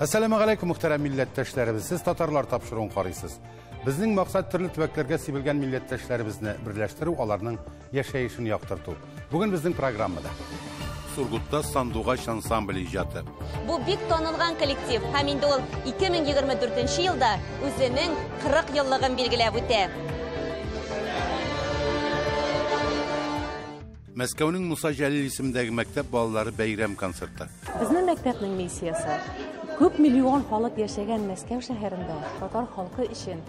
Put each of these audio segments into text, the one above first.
Әссәламегаләйкүм, мөхтәрәм милләттәшләребез. Сез татарлар тапшыруын карыйсыз. Безнең максат төрле төбәкләргә сибелгән милләттәшләребезне берләштерү, аларның яшәешен яктырту. Бүген безнең программада Сургутта Сандугач ансамбле иҗаты. Бу бик танылган коллектив һәм инде ул 2024 елда үзенең 40 еллыгын билгеләп үтә. Мәскәүнең Муса Җәлил исемендәге мәктәп балалары бәйрәм концерты. Безнең мәктәпнең миссиясе күп миллион халык яшәгән Мәскәү шәһәрендә татар халкы өчен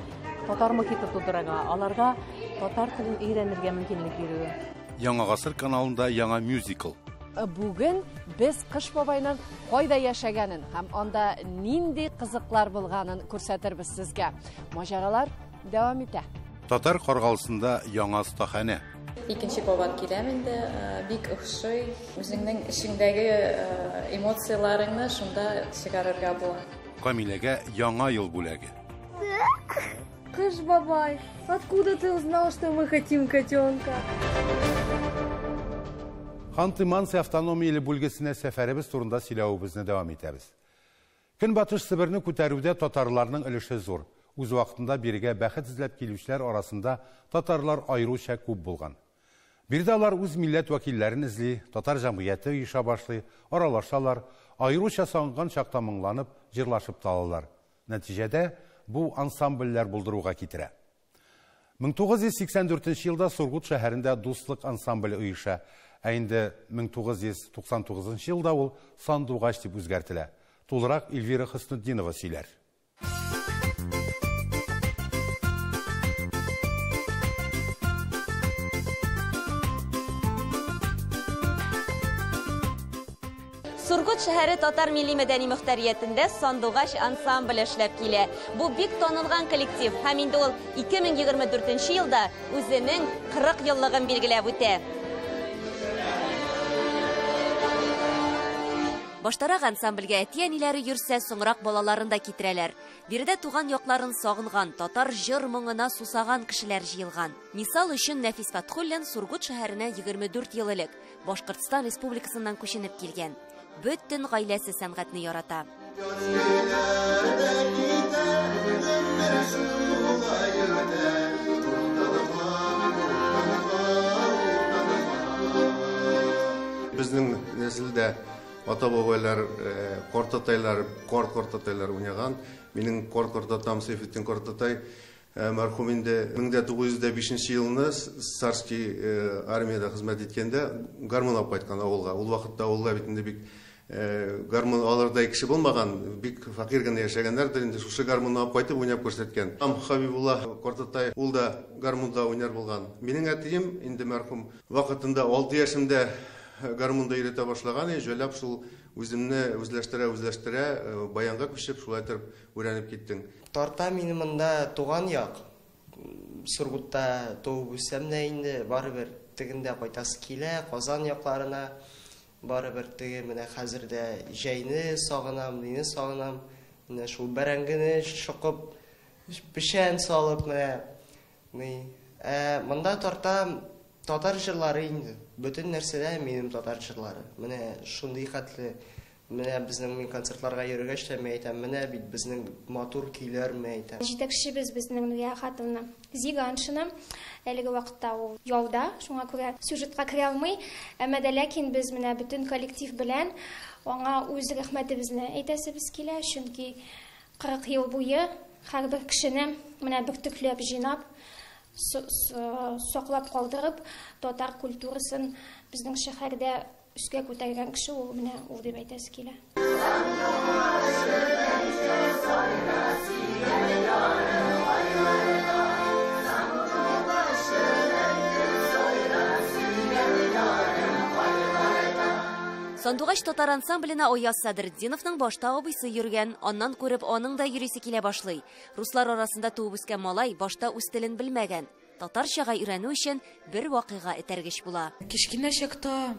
татар мохите тудырырга, аларга татар телен өйрәнергә мөмкинлек бирү. Яңа гасыр каналында яңа мюзикл. Бүген без Кыш бабайның кайда яшәгәнен һәм анда нинди кызыклар булганын күрсәтербез сезгә. Маҗаралар дәвам итә. Татар Каргалысында яңа остаханә. Икенче кабат киләм инде, бик охшый. Үзеңнең эчеңдәге эмоцияләреңне шунда чыгарырга була. Камиләгә яңа ел бүләге. Кыш бабай, откуда ты узнал, что мы хотим котенка? Ханты-Манси автономияле бүлгесенә сәфәребез турында сөйләвебезне дәвам итәбез. Көнбатыш Себерне күтәрүдә татарларның өлеше зур. Үз вакытында бирегә бәхет эзләп килүчеләр арасында татарлар аеруча күп булган. Биредә алар үз милләт вәкилләрен эзли, татар җәмгыяте оеша башлый, аралашалар, аеруча сагынган чакта моңланып, җырлашып та алалар. Нәтиҗәдә бу ансамбльләр булдыруга китерә. 1984 елда Сургут шәһәрендә Дуслык ансамбле оеша, ә инде 1999 елда ул Сандугач дип үзгәртелә. Тулырак Эльвира Хөснетдинова сөйләр. Сургут шәһәре татар милли мәдәни мөхтәриятендә Сандугач ансамбле эшләп килә. Бу бик танылган коллектив һәм инде ул 2024 елда үзенең 40 еллыгын билгеләп үтә. Баштарак ансамбльгә әти-әниләре йөрсә, соңрак балаларын да китерәләр. Биредә туган якларын сагынган, татар җыр моңына сусаган кешеләр җыелган. Мисал өчен Нәфис Фатхуллин Сургут шәһәренә 24 ел элек Башкортстан Республикасыннан күченеп килгән. Бөтен гаиләсе сәнгатьне ярата. Безнең нәселдә ата-бабайлар, картатайлар, карт картатайлар уйнаган. Минем карт картатам Сейфетдин картатай мәрхүм инде 1905 елны царский армиядә хезмәт иткәндә гармун алып кайткан авылга. Ул вакытта авылга бит инде бик гармун алырдай кеше булмаган, бик фәкыйрь генә яшәгәннәрдер инде, шушы гармунны алып кайтып уйнап күрсәткән. Һәм Хабибулла картатай ул да гармунда уйнар булган. Минем әтием инде мәрхүм вакытында 6 яшемдә гармунда өйрәтә башлаган, җайлап шул үземне үзләштерә-үзләштерә баянга күчеп, шулай итеп өйрәнеп киттем. Тарта мине монда туган як. Сургутта туып үссәм дә инде барыбер тегендә кайтасы килә, Казан якларына. Барыбер теге менә хәзер дә җәйне сагынам, мине сагынам. Менә шул бәрәңгене чокып, печән салып менә. Монда тарта татар җырлары инде. Бөтен нәрсәдә минем татар җырлары. Менә шундый хәтле, менә безнең мин концертларга йөргәч тә мин әйтәм, менә бит безнең матур көйләр, мин әйтәм. Җитәкчебез безнең Нурия Ахатовна Зиганшина. Әлеге вакытта ул ялда, шуңа күрә сюжетка керә алмый. Әмма дә ләкин без менә бөтен коллектив белән аңа үз рәхмәтебезне әйтәсебез килә, чөнки 40 ел буе һәрбер кешене менә бөртекләп җыйнап, саклап калдырып, татар культурасын безнең шәһәрдә өскә күтәргән кеше ул, менә ул дип әйтәсе килә. Сандугач татар ансамбленә Аяз Садретдиновның башта абыйсы йөргән, аннан күреп аның да йөрисе килә башлый. Руслар арасында туып үскән малай башта үз телен белмәгән. Татарчага өйрәнү өчен бер вакыйга этәргеч була. Кечкенә чакта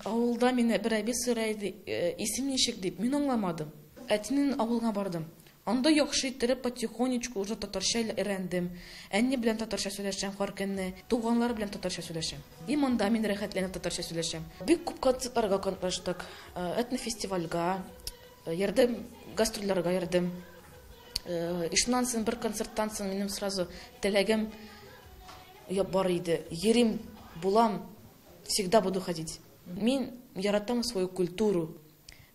авылда мине бер әби сорый иде, исем ничек дип, мин аңламадым. Әтинең авылына бардым. Анда яхшы иттереп потихонечку уже татарча өйрәндем. Әни белән татарча сөйләшәм һәр көнне, туганнар белән татарча сөйләшәм. И монда мин рәхәтләнеп татарча сөйләшәм. Бик күп концертларга катнаштык, этнофестивальгә, Ярдәм Гастрольләргә йөрдем. И шуннан соң бер концерттан соң минем сразу теләгем бар иде. Йөрим, булам, всегда буду ходить. Мин яратам свою культуру.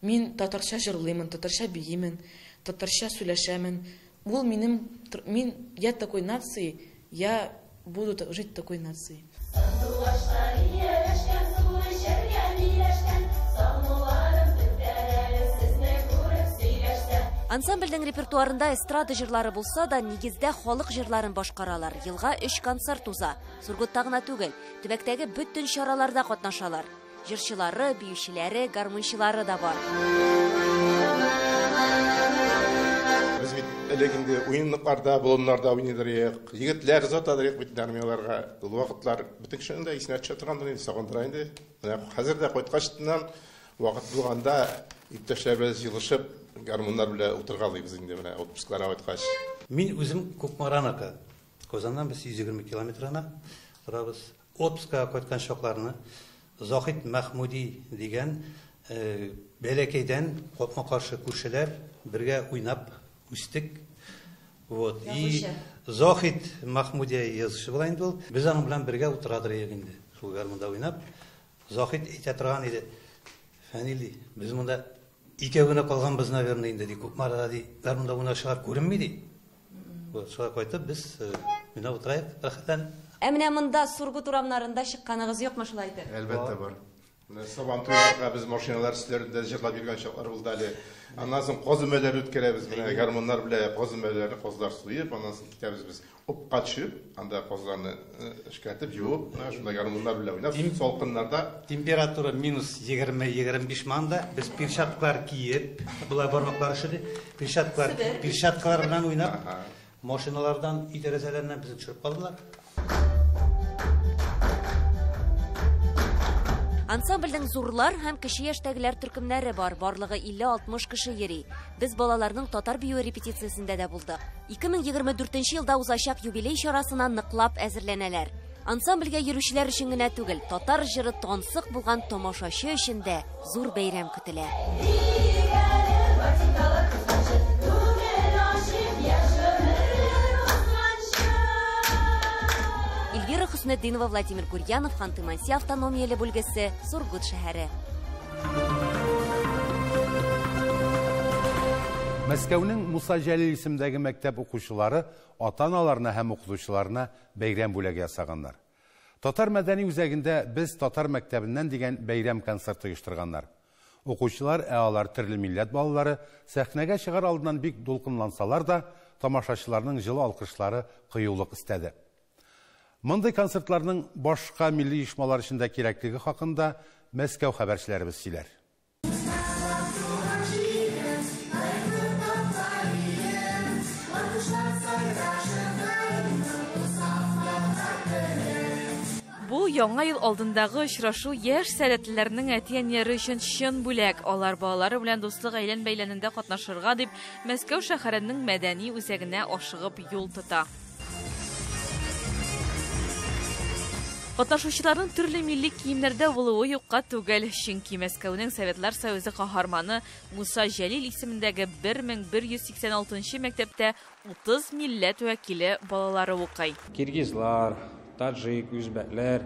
Мин татарча җырлыймын, татарча биимен, татарча сөйләшәмен. Ул минем, мин, я такой нации, я буду жить такой нацией. Ансамбльнең репертуарында эстрада җырлары булса да, нигездә халык җырларын башкаралар. Елга 3 концерт уза. Сургутта гына түгел, төбәктәге бөтен чараларда катнашалар. Җырчылары, биючеләре, гармунчылары да бар. Без бит элек инде уенлыкларда, болыннарда уйныйдыр, егетләр озатадыр бит армияларга. Ул вакытлар бөтен кешенең дә исенә төшә торгандыр инде, сагындыра инде. Менә хәзер дә кайткачтан вакыт булганда иптәшләр белән җыелышып гармуннар белән утыргалыйбыз инде менә отпускларга кайткач. Мин үзем Кукмараныкы. Казаннан без 120 километр гына торабыз. Отпускка кайткан чакларны Заһид Мәхмүди дигән бәләкәйдән капма-каршы күршеләр бергә уйнап үстек. Вот. И Заһид Мәхмүди язучы була инде ул. Без аның белән бергә утырадыр идек инде. Шул гармунда уйнап. Заһид әйтә торган иде: "Фәнил, без монда икәү генә калганбыз, наверное, инде, ди, Кукмарада, ди, гармунда уйнаучылар күренми, ди." Вот, шулай кайтып без уйнап утырайык, рәхәтләнеп. Ә менә монда Сургут урамнарында чыкканыгыз юкмы шулай итеп? Әлбәттә бар. Менә Сабантуйларга без машиналар өсләрендә җырлап йөргән чаклар булды әле. Аннан соң каз өмәләре үткәрәбез. Менә гармуннар белән каз өмәләрен казлар суеп, аннан соң китәбез без опка төшеп, анда казларны эшкәртеп, юып, менә шунда гармуннар белән уйнап, салкыннарда температура минус 20-25 манда, без перчаткалар киеп, болай бармаклар өшеде, перчаткалар, перчаткалар белән уйнап, машиналардан, өй тәрәзәләреннән безне төшереп калдылар. Ансамбльнең зурлар һәм кече яшьтәгеләр төркемнәре бар. Барлыгы 50-60 кеше йөри. Без балаларның татар биюе репетициясендә дә булдык. 2024 елда узачак юбилей чарасына ныклап әзерләнәләр. Ансамбльгә йөрүчеләр өчен генә түгел, татар җыры тансык булган тамашачы өчен дә зур бәйрәм көтелә. Эльвира Хөснетдинова, Владимир Гурьянов, Ханты-Манси автономияле бүлгесе, Сургут шәһәре. Мәскәүнең Муса Җәлил исемдәге мәктәп укучылары ата-аналарына һәм укытучыларына бәйрәм бүләге ясаганнар. Татар мәдәни үзәгендә без татар мәктәбеннән дигән бәйрәм концерты оештырганнар. Укучылар, ә алар төрле милләт балалары, сәхнәгә чыгар алдыннан бик дулкынлансалар да, тамашачыларның җылы алкышлары кыюлык өстәде. Мондый концертларның башка милли оешмалар өчен дә кирәклеге хакында Мәскәү хәбәрчеләребез сөйләр. Бу яңа ел алдындагы очрашу яшь сәләтлеләрнең әти-әниләре өчен чын бүләк. Алар балалары белән дуслык әйлән-бәйләнендә катнашырга дип Мәскәү шәһәренең мәдәни үзәгенә ашыгып юл тота. Катнашучыларның төрле милли киемнәрдә булуы юкка түгел, чөнки Мәскәүнең Советлар Союзы каһарманы Муса Җәлил исемендәге 1186 мәктәптә 30 милләт вәкиле балалары укый. Киргизлар, таджик, үзбәкләр,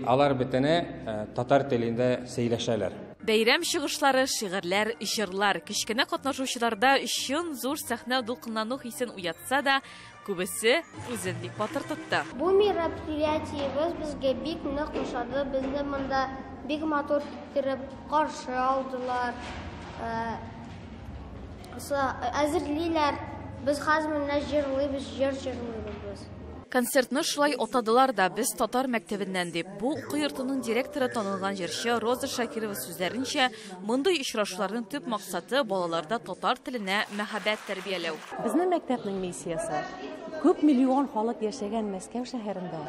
алар бөтене татар телендә сөйләшәләр. Бәйрәм чыгышлары, шигырьләр, җырлар. Кечкенә катнашучыларда чын зур сәхнә дулкынлану хисен уятса да, күбесе үзен бик батыр тотты. Бу мероприятиебез безгә бик нык ошады. Безне монда бик матур иттереп каршы алдылар. Әзерлиләр. Без хәзер менә җырлыйбыз, җыр җырлыйбыз. Концертны шулай атадылар да, без татар мәктәбеннән дип. Бу уку йортының директоры танылган җырчы Роза Шакирова сүзләренчә, мондый очрашуларның төп максаты балаларда татар теленә мәхәббәт тәрбияләү. Безнең мәктәпнең миссиясе күп миллион халык яшәгән Мәскәү шәһәрендә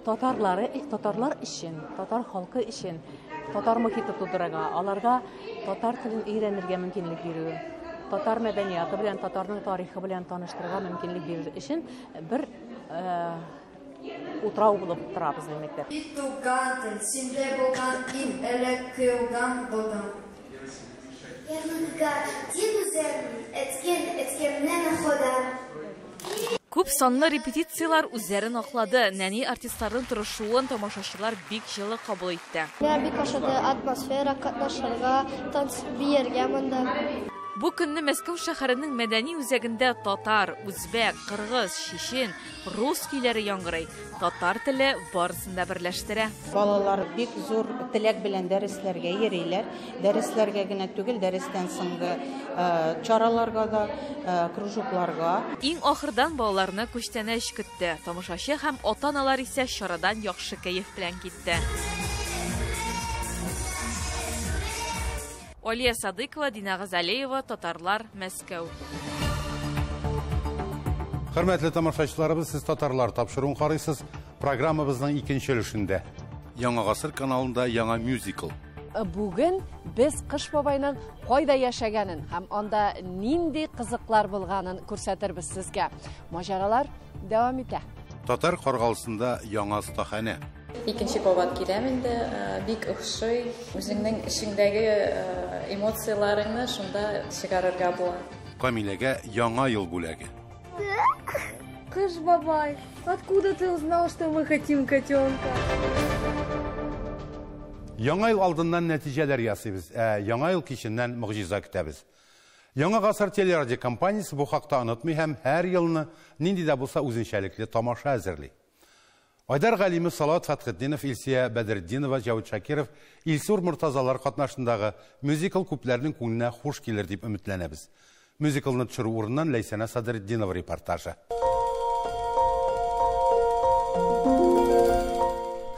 татарлар өчен, татар халкы өчен татар мохите тудырырга, аларга татар телен өйрәнергә мөмкинлек бирү, татар мәдәнияты белән, татарның тарихы белән таныштырырга мөмкинлек бирер өчен бер утрау булып тора безнең мәктәп. Туган тел, синдә булган иң элек кыйлган булдым. Ярминкага тик үзем, әткәм, әткәмнән ходам. Күп санлы репетицияләр үзләрен аклады. Нәни артистларның тырышуын тамашачылар бик җылы кабул итте. Миңа бик ошады атмосфера, катнашырга, танц биергә монда. Бу көнне Мәскәү шәһәренең мәдәни үзәгендә татар, үзбәк, кыргыз, чечен, рус көйләре яңгырый. Татар теле барысын да берләштерә. Балалар бик зур теләк белән дәресләргә йөриләр. Дәресләргә генә түгел, дәрестән соңгы чараларга да, кружокларга. Иң ахырдан балаларны күчтәнәч көтте. Тамашачы һәм ата-аналар исә чарадан яхшы кәеф белән китте. Алия Садыкова, Дина Газалеева, Татарлар, Мәскәү. Хөрмәтле тамашачыларыбыз, сез Татарлар тапшыруын карыйсыз. Программабызның икенче өлешендә. Яңа гасыр каналында яңа мюзикл. Бүген без Кыш бабайның кайда яшәгәнен һәм анда нинди кызыклар булганын күрсәтербез сезгә. Маҗаралар дәвам итә. Татар Каргалысында яңа остаханә. Икенче кабат киләм инде, бик охшый. Үзеңнең эчеңдәге эмоцияләреңне шунда чыгарырга була. Камиләгә яңа ел бүләге. Кыш бабай, откуда ты узнал, что мы хотим котенка? Яңа ел алдыннан нәтиҗәләр ясыйбыз, ә яңа ел киченнән могҗиза көтәбез. Яңа гасыр телерадиокомпаниясе бу хакта онытмый һәм һәр елны нинди дә булса үзенчәлекле тамаша әзерли. Айдар Галимов, Салават Фәтхетдинов, Илсия Бәдретдинова, Җәвит Шакиров, Илсур Мортазалар катнашындагы мюзикл күпләрнең күңеленә хуш килер дип өметләнәбез. Мюзиклны төшерү урыныннан Ләйсәнә Садретдинова репортажы.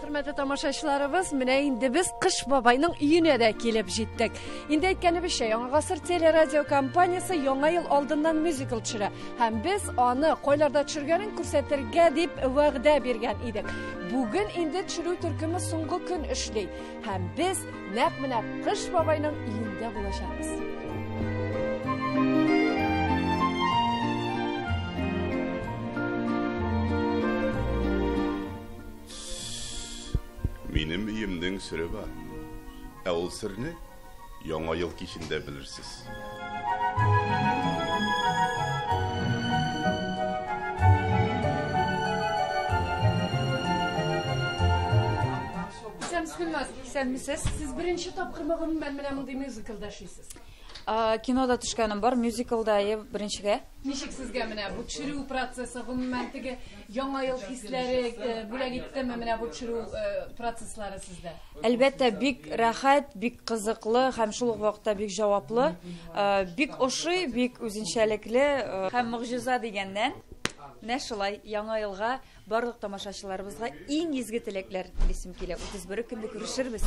Хөрмәтле тамашачыларыбыз, менә инде без Кыш бабайның өенә дә килеп җиттек. Инде әйткәнебезчә, Яңа гасыр телерадиокомпаниясе яңа ел алдыннан мюзикл төшерә. Һәм без аны кайларда төшергәнен күрсәтергә дип вәгъдә биргән идек. Бүген инде төшерү төркеме соңгы көн эшли. Һәм без нәкъ менә Кыш бабайның өендә булачакбыз. Минем өемнең сере бар. Ә ул серне яңа ел кичендә белерсез. Исәнмесез, Исәнмесез. Сез беренче тапкырмы гомумән менә мондый мюзиклда эшлисез? Кинода төшкәнем бар, мюзиклда беренчегә. Ничек сезгә менә бу төшерү процессы, гомумән теге яңа ел хисләре бүләк иттеме менә бу төшерү процесслары сездә? Әлбәттә, бик рәхәт, бик кызыклы һәм шул ук вакытта бик җаваплы, бик ошый, бик үзенчәлекле һәм могҗиза дигәннән. Менә шулай яңа елга барлык тамашачыларыбызга иң изге теләкләр телисем килә. 31 көнне күрешербез.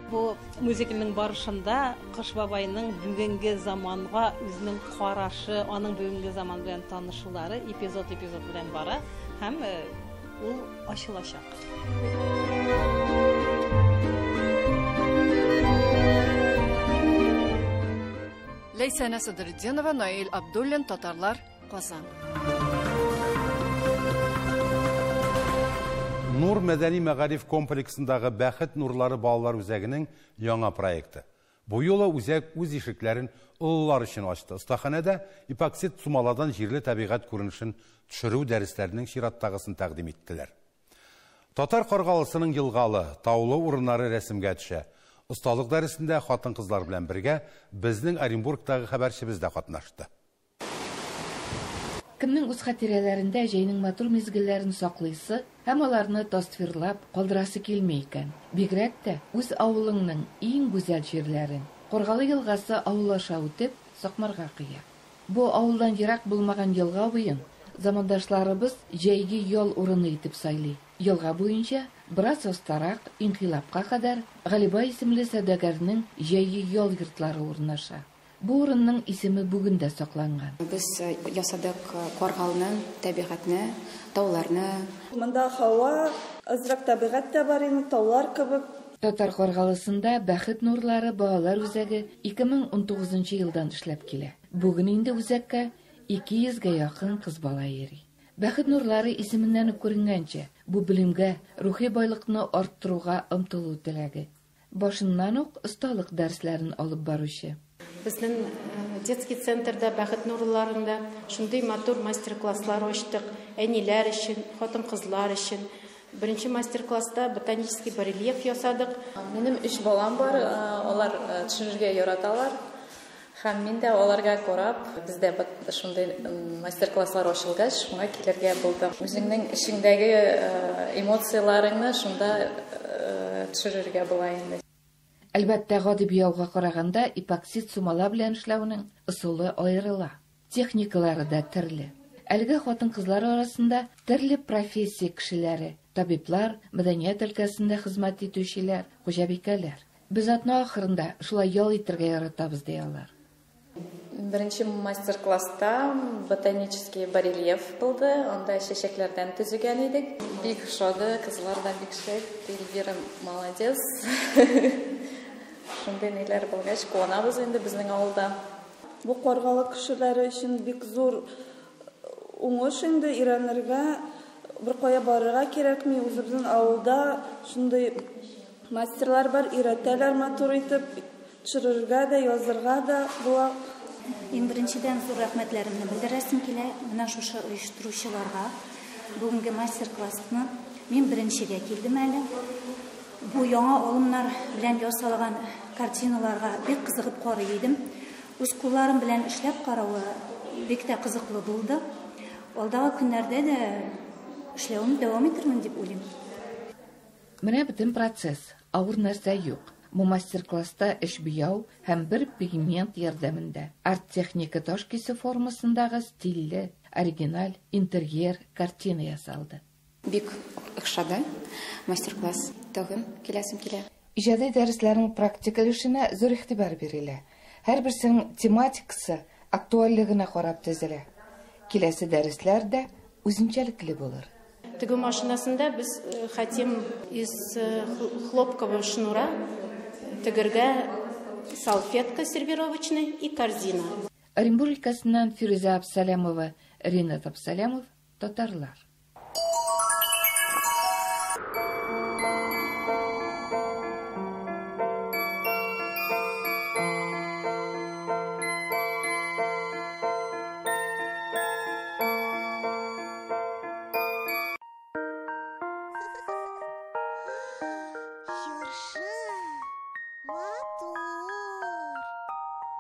Бу мюзиклның барышында Кыш бабайның бүгенге заманга үзенең карашы, аның бүгенге заман белән танышулары эпизод-эпизод белән бара һәм ул ачылачак. Ләйсәнә Садретдинова, Наил Абдуллин, Татарлар, Казан. Нур мәдәни мәгариф комплексындагы Бәхет нурлары балалар үзәгенең яңа проекты. Бу юлы үзәк үз ишекләрен олылар өчен ачты. Остаханәдә эпоксид сумаладан җирле табигать күренешен төшерү дәресләренең чираттагысын тәкъдим иттеләр. Татар Каргалысының елгалы, таулы урыннары рәсемгә төшә. Осталык дәресендә хатын-кызлар белән бергә безнең Оренбургтагы хәбәрчебез дә катнашты. Кемнең үз хатирәләрендә җәйнең матур мизгелләрен саклыйсы һәм аларны тасвирлап калдырасы килми икән. Бигрәк тә үз авылыңның иң гүзәл җирләрен. Каргалы елгасы авыл аша үтеп, Сакмарга кыя. Бу авылдан ерак булмаган елга буен замандашларыбыз җәйге ял урыны итеп сайлый. Елга буенча бераз остарак инкыйлабка кадәр Галибай исемле сәүдәгәрнең җәйге ял йортлары урнаша. Бу урынның исеме бүген дә сакланган. Без ясадык Каргалны, табигатьне, тауларны. Монда һава, азрак табигать тә бар инде, таулар кебек. Татар Каргалысында Бәхет нурлары балалар үзәге 2019 елдан эшләп килә. Бүген инде үзәккә 200гә якын кыз бала йөри. Бәхет нурлары исеменнән үк күренгәнчә, Бу белемгә, рухи байлыкны арттыруга омтылу теләге. Башыннан ук осталык дәресләрен алып баручы. Безнең детский центрда Бәхет нурларында шундый матур мастер-класслар ачтык. Әниләр өчен, хатын-кызлар өчен. Беренче мастер-класста ботанический барельеф ясадык. Минем өч балам бар, алар төшерергә яраталар. Һәм мин дә аларга карап, бездә шундый мастер-класслар ачылгач, шуңа килергә булдым. Үзеңнең эчеңдәге эмоцияләреңне шунда төшерергә була инде. Әлбәттә, гади буяуга караганда эпоксид сумала белән эшләүнең ысулы аерыла. Техникалары да төрле. Әлеге хатын-кызлар арасында төрле профессия кешеләре, табиблар, мәдәният өлкәсендә хезмәт итүчеләр, хуҗабикәләр. Без атна ахырында шулай ял итәргә яратабыз, ди алар. Беренче мастер-класста ботанический барельеф булды. Анда чәчәкләрдән төзегән идек. Бик ошады, кызлар да бик шәп. Эльвира молодец. Шундый ниләр булгач, куанабыз инде безнең авылда. Бу Каргалы кешеләре өчен бик зур уңыш инде өйрәнергә, бер кая барырга кирәкми. Үзебезнең авылда шундый мастерлар бар, өйрәтәләр матур итеп, төшерергә дә, язырга да була. Иң беренчедән зур рәхмәтләремне белдерәсем килә. Менә шушы оештыручыларга бүгенге мастер-классны мин беренчегә килдем әле. Бу яңа алымнар белән ясалган картиналарга бик кызыгып карый идем. Үз кулларым белән эшләп каравы бик тә кызыклы булды. Алдагы көннәрдә дә эшләвемне дәвам итермен дип уйлыйм. Менә бөтен процесс, авыр нәрсә юк. Бу мастер-класста эш буяу һәм бер пигмент ярдәмендә. Арт-техника таш кисү формасындагы стильле, оригиналь интерьер картина ясалды. Бик охшады мастер-класс. Тагын киләсем килә. Иҗади дәресләрнең практик өлешенә зур игътибар бирелә. Һәрберсенең тематикасы актуальлегенә карап төзелә. Киләсе дәресләр дә үзенчәлекле булыр. Тегү машинасында без хотим из хлопкового шнура тегергә салфетка сервировочная и корзина. Оренбург өлкәсеннән Фирүзә Абсалямова, Ринат Абсалямов, Татарлар. Чыршы матур,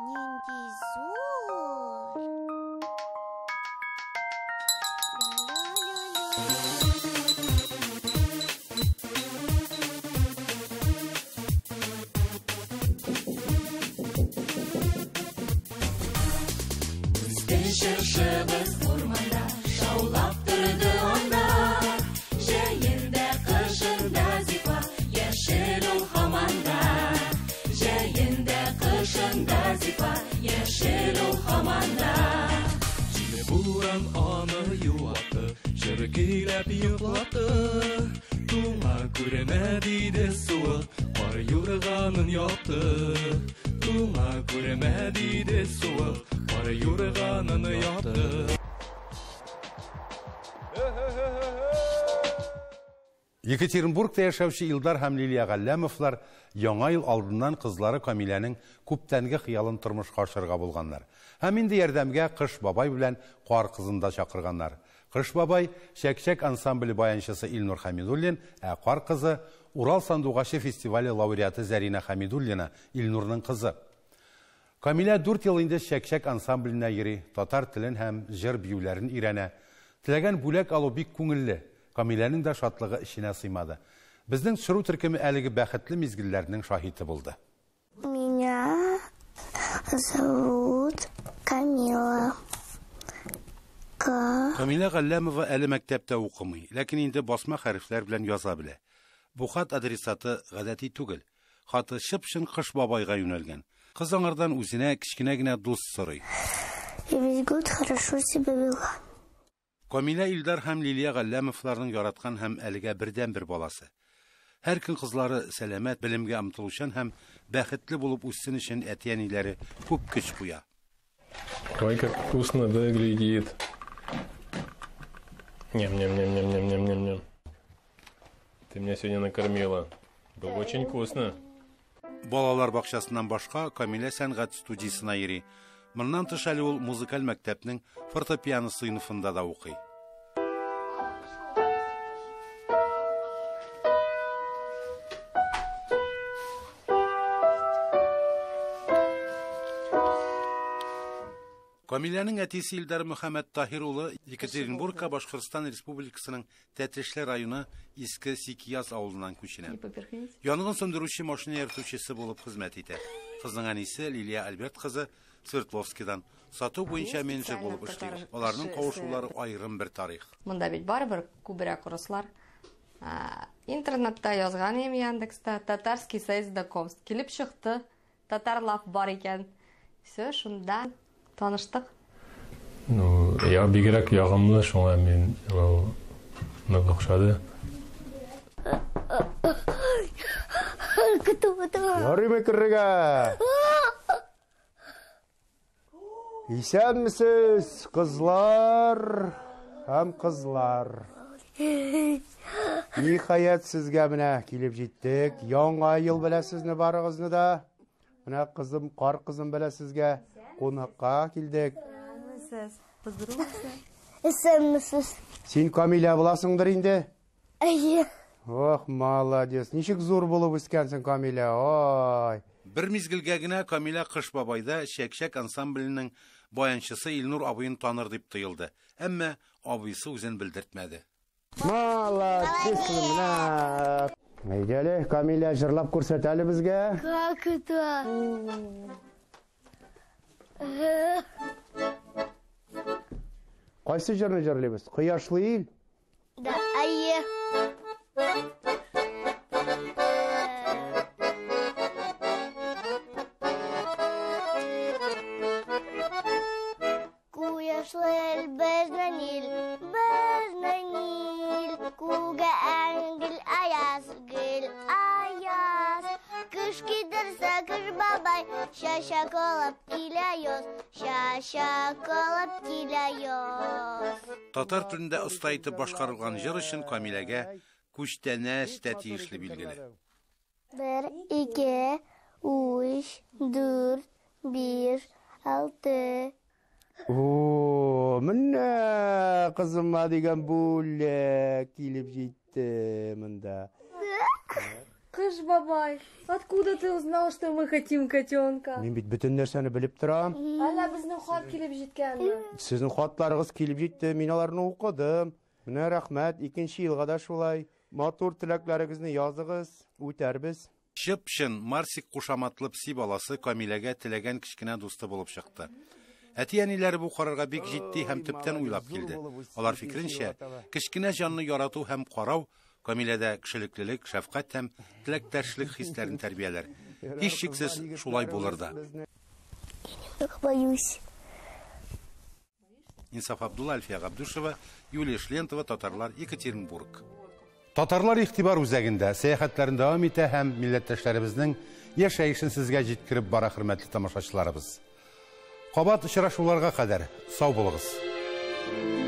нинди зур. Үсте чыршыбыз урманда, шаулап торды анда. Җәен дә, кышын да зифа, яшел ул һаман да. Җәен дә, кышын да зифа, яшел ул һаман да. Җиле буран аны юатты, җыр көйләп йоклатты. Туңа күрмә диде суык, кар юрганын япты. Туңа күрмә диде суык, кар юрганын япты. Екатеринбургта яшәүче Илдар һәм Лилия Галләмовлар яңа ел алдыннан кызлары Камиләнең күптәнге хыялын тормышка ашырырга булганнар. Һәм инде ярдәмгә Кыш бабай белән Кар кызын да чакырганнар. Кыш бабай Чәк-чәк ансамбле баянчысы Илнур Хәмидуллин, ә Кар кызы Урал сандугачы фестивале лауреаты Зәринә Хәмидуллина, Илнурның кызы. Камилә 4 ел инде Чәк-чәк ансамбленә йөри, татар телен һәм җыр биюләрен өйрәнә. Теләгән бүләк алу бик күңелле. Камиләнең дә шатлыгы эченә сыймады. Безнең төшерү төркеме әлеге бәхетле мизгелләрнең шаһиты булды. Меня зовут Камила. Камилә Галләмова әле мәктәптә укымый, ләкин инде басма хәрефләр белән яза белә. Бу хат адресаты гадәти түгел. Хаты чып-чын Кыш бабайга юнәлгән. Кыз аңардан үзенә кечкенә генә дус сорый. Я весь год хорошо себя вела. Камилә Илдар һәм Лилия Галләмовларның яраткан һәм әлегә бердәнбер баласы. Һәр көн кызлары сәламәт, белемгә омтылучан һәм бәхетле булып үссен өчен әти-әниләре күп көч куя. Ой, как вкусно выглядит. Ням-ням-ням-ням-ням-ням-ням. Ты меня сегодня накормила. Было очень вкусно. Балалар бакчасыннан башка Камилә сәнгать студиясенә йөри. Моннан тыш әле ул музыкаль мәктәпнең фортепиано сыйныфында да укый. Камиләнең әтисе Илдар Мөхәммәттаһир улы Екатеринбургка Башкортстан Республикасының Тәтешле районы Иске Сикияз авылыннан күченә. Янгын сүндерүче машина йөртүчесе булып хезмәт итә. Кызның әнисе Лилия Альберт кызы Свердловскидан сату буенча менеджер булып эшли. Аларның кавышулары аерым бер тарих. Монда бит барыбер күбрәк руслар. Интернетта язган идем Яндекста татарский сайт знакомств. Килеп чыкты, татар лав бар икән. Все, шунда таныштык. Ну, я бигрәк ягымлы, шуңа мин ул нык охшады. Ярыймы керергә? Исәнмесез, кызлар һәм кызлар. Ниһаять сезгә менә килеп җиттек. Яңа ел белән сезне барыгызны да. Менә кызым, кар кызым белән сезгә кунакка килдек. Исәнмесез. Син Камилә буласыңдыр инде? Әйе. Ох, молодец. Ничек зур булып үскәнсең, Камилә. Ой. Бер мизгелгә генә Камилә Кыш бабайда Чәк-чәк ансамбленең баянчысы Илнур абыен таныр дип тоелды. Әмма абыйсы үзен белдертмәде. Молодец, менә. Әйдә әле, Камилә, җырлап күрсәт әле безгә. Как это? Кайсы җырны җырлыйбыз? Кояшлы ил? Да, әйе. Кояшлы ил, безнең ил, безнең ил. Күге әңгел аяз, гел аяз. Кыш кидерсә кыш бабай, чәчәк алып килә яз, чәчәк алып килә яз. Татар телендә оста итеп башкарылган җыр өчен Камиләгә күчтәнәч тә тиешле билгеле. 1, 2, 3, 4, 5, 6. О, менә кызыма дигән бүләк килеп җитте монда. Кыш бабай, откуда ты узнал, что мы хотим котенка? Мин бит бөтен нәрсәне белеп торам. Әллә безнең хат килеп җиткәнме? Сезнең хатларыгыз килеп җитте, мин аларны укыдым. Менә рәхмәт, икенче елга да шулай. Матур теләкләрегезне языгыз, үтәрбез. Чып-чын Марсик кушаматлы пси баласы Камиләгә теләгән кечкенә дусты булып чыкты. Әти-әниләре бу карарга бик җитди һәм төптән уйлап килде. Алар фикеренчә, кечкенә җанны ярату һәм карау Камиләдә кешелеклелек, шәфкать һәм теләктәшлек хисләрен тәрбияләр. Һичшиксез шулай булыр да. Боюсь. Инсаф Абдулла, Альфия Габдушева, Юлия Шлентова, Татарлар, Екатеринбург. Татарлар игътибар үзәгендә сәяхәтләрен дәвам итә һәм милләттәшләребезнең яшәешен сезгә җиткереп бара, хөрмәтле тамашачыларыбыз. Кабат очрашуларга кадәр сау булыгыз.